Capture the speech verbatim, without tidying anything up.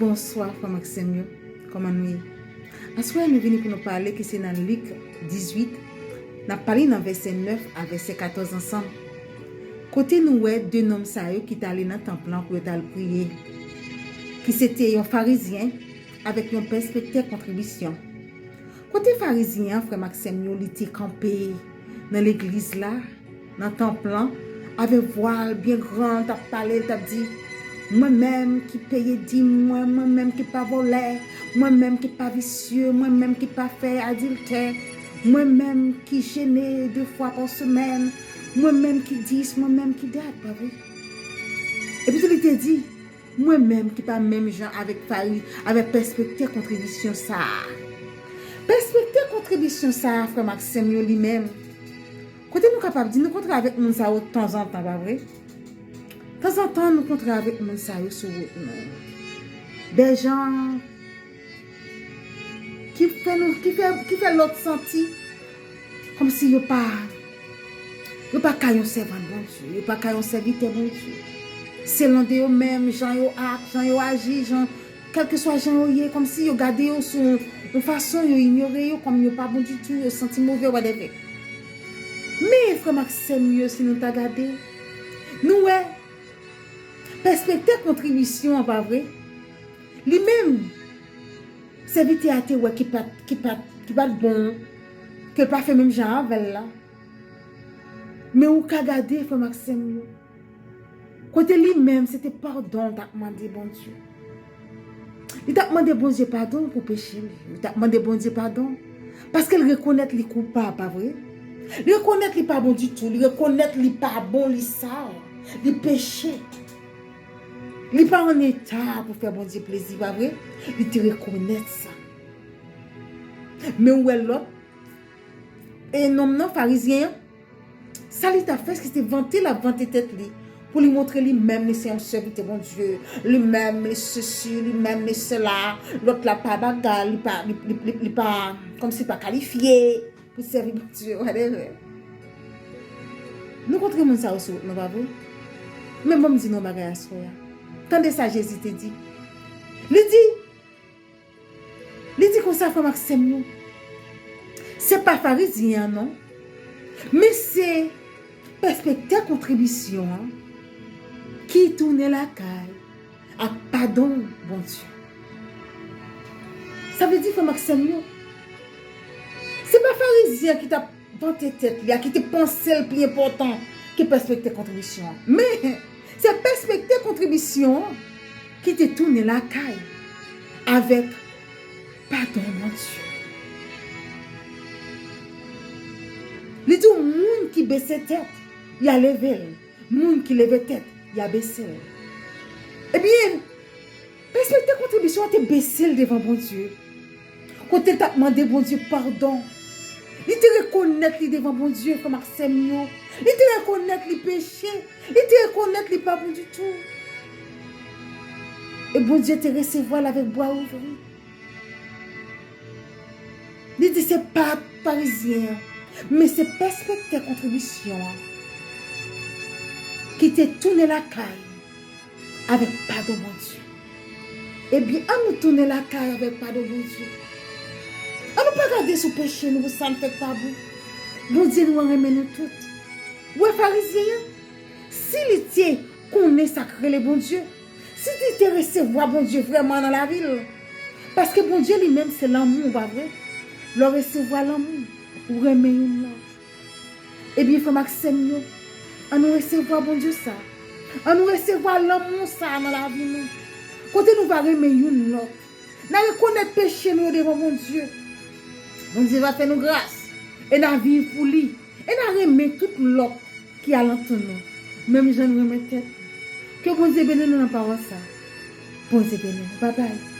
Bonswa, frè m ak sè m yo. Kòman nou ye? Aswè a, nou vini pou nou pale ki se nan Lik dizuit, n ap pale nan vèsè nèf a vèsè katòz ansanm. Kote nou wè de nonm sa yo ki t ale nan tanp lan pou yo t al priye, ki se te yon farizyen avèk yon pèspektè kontribisyon. Kote farizyen an, frè m ak sè m yo, li te kanpe nan legliz la, nan tanp lan, avèk vwa l byen gran, l t ap pale, l t ap di, mwen menm ki peye dim mwen, mwen menm ki pa vòlè, mwen menm ki pa visye, mwen menm ki pa fè adiltè, mwen menm ki jene de fwa pa semèn, mwen menm ki dis, mwen menm ki dat, pa vre? Epi tou li te di, mwen menm ki pa menm jan avèk fari, avèk pèspektè kontribisyon sa a. Pèspektè kontribisyon sa a, frè m ak sè m yo, li menm, kote nou kapab di nou kontre avèk moun sa yo tanzantan, pa vre? Tanzantan, nou kontre avèk moun sa yo sou wout nou. Dèjan ki fè nou, ki fè, ki fè lòt santi kòmsi yo pa, yo pa ka yon sèvant Bondye, yo pa ka yon sèvitè Bondye. Selon de yo menm, jan yo ak, jan yo aji, jan, kèlkeswa jan yo ye, kòmsi yo gade yo sou yon fason, yo inyore yo, kòm yo pa bon ditou, yo santi move, whatever. Men, frè m ak sè m yo, si nou ta gade, nou wè, pèspektè kontribisyon an, pa vre? Li menm, sèvitè a te wè ki pa t, ki pa t, ki pa t bon, ke l pa fè menm jan avè l la. Men ou ka gade, frè m ak sè m yo, kote li menm, se te padon l t ap mande Bondye. Li t ap mande Bondye padon pou peche li. Li t ap mande Bondye padon paske l rekonèt li koupab, pa vre? Li rekonèt li pa bon ditou. Li rekonèt li pa bon, li sal, li peche. Li pa an eta pou fè Bondye plezi, pa vre? Li te rekonèt sa. Men ou wè lòt, e nonm nan, farizyen an, sa li t ap fè, se te vante l ap vante tèt li, pou li montre li menm li se yon sèvitè Bondye, li menm li sesi, li menm li sela, lòt la pa bagay, li pa, li, li, li, li pa, kòmsi pa kalifye pou sèvi Bondye, whatever. Nou kontre moun sa yo sou wout nou, pa vre? Men ban m di nou yon bagay aswè a. Tande sa Jezi te di. Li di, li di konsa, frè m ak sè m yo, se pa farizyen an non, men se pèspektè kontribisyon an ki tounen lakay ak padon Bondye. Sa vle di, frè m ak sè m yo, se pa farizyen an ki t ap vante tèt li a, ki te panse l pi enpòtan ke pèspektè kontribisyon an. Men, se pèspektè kontribisyon an ki te tounen lakay avèk padon Bondye. Li di w, moun ki bese tèt, y a leve l. Moun ki leve tèt, y a bese l. Ebyen, pèspektè kontribisyon an te bese l devan Bondye. Kote l t ap mande Bondye padon. Li te rekonèt li devan Bondye, frè m ak sè m yo. Li te rekonèt li peche. Li te rekonèt li pa bon ditou. E Bondye te resevwa l avèk bra ouvri. Li di se pa farizyen an, men se pèspektè kontribisyon an ki te tounen lakay avèk padon Bondye. Ebyen, ann nou tounen lakay avèk padon Bondye. Ann nou pa gade sou peche nou pou sa n fè k pa bon. Bondye nou an renmen nou tout. Ou wè farizyen an? Si li te konnen sa k rele Bondye, si li te resevwa Bondye vrèman nan lavi l, paske Bondye li menm se lanmou, pa vre? Lè w resevwa lanmou, ou renmen youn lòt. Ebyen, frè m ak sè m yo, ann nou resevwa Bondye sa. Ann nou resevwa lanmou sa nan lavi nou. Kote nou va renmen youn lòt. N a rekonèt peche nou yo devan Bondye. Bondye va fè nou gras. E n a viv pou li. E n a renmen tout lòt ki alantou nou, menm jan nou renmen tèt nou. Ke Bondye beni nou nan pawòl sa. Bondye beni nou. Babay.